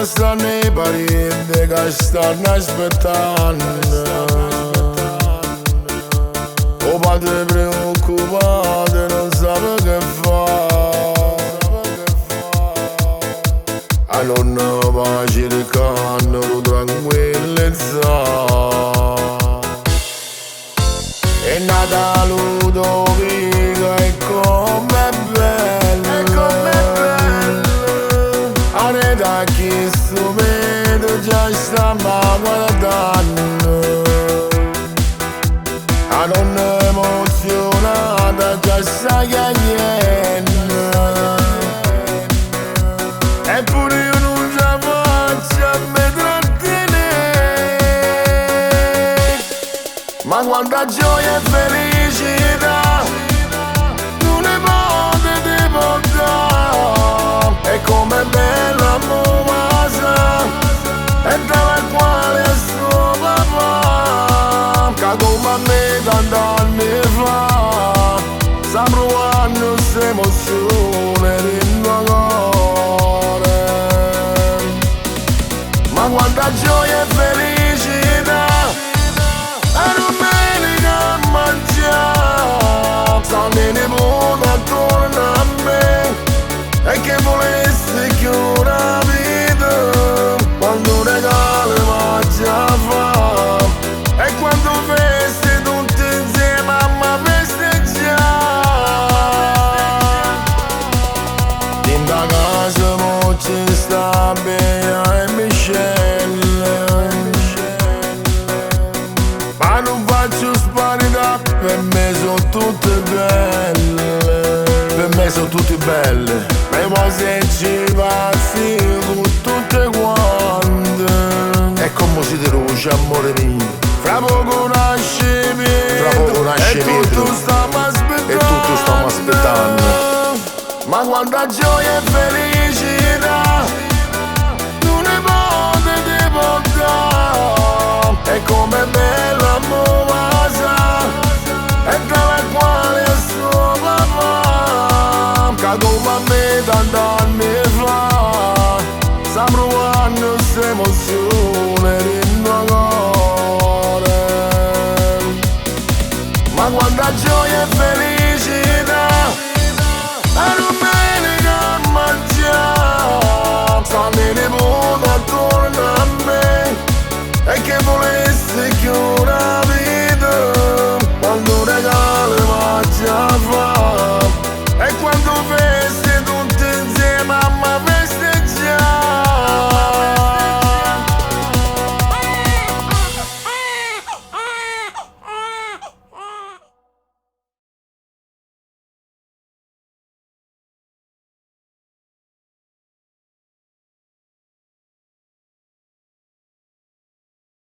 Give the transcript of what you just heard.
Ce stanno 'e pariente ca stanno aspettanno. 'O padre preoccupato nun sape che fa. 'A nonna va cercanno nu tranquillizzà. È nata Ludovica e comm'è bella, e comm'è bella. Aret a chistu vetro già stamm guardanno. 'A nonna emozionata già sta chiagnenno. Eppure io nun c' 'a faccio a me trattenè. Ma quanta gioia e felicità nun 'e pote te po' dà. E comm'è bello a m' vasà è tale e quale a suo papà. Ca comm' a me tant'anni fa sta pruvann st'emozione dint' 'o core. Ma quanta gioia e felicità 'A dummeneca a mangià Stanno 'e nipute attuorno a me. E che vuless chiù d' 'a vita. Quantu regal m'aggia fa. E quantu feste tutti insieme amma festeggià. Dint' 'a casa mo c' sta Bea e Michelle. Ma nun faccio sparità, pe' me so tutte belle. Pe' me so tutte belle. Ma mo se ci pazzio cu tutte quante. E comme sit doce, ammore mio. Fra poco nasce Pietro. Fra poco nasce e Pietro. tutt stamm aspettann. E tutt stamm aspettann. Ma quanta gioia e felicità nun 'e pote te po' dà. E comm'è bello a m' vasà è tale e quale a suo papà. Ca comm' a me tant'anni.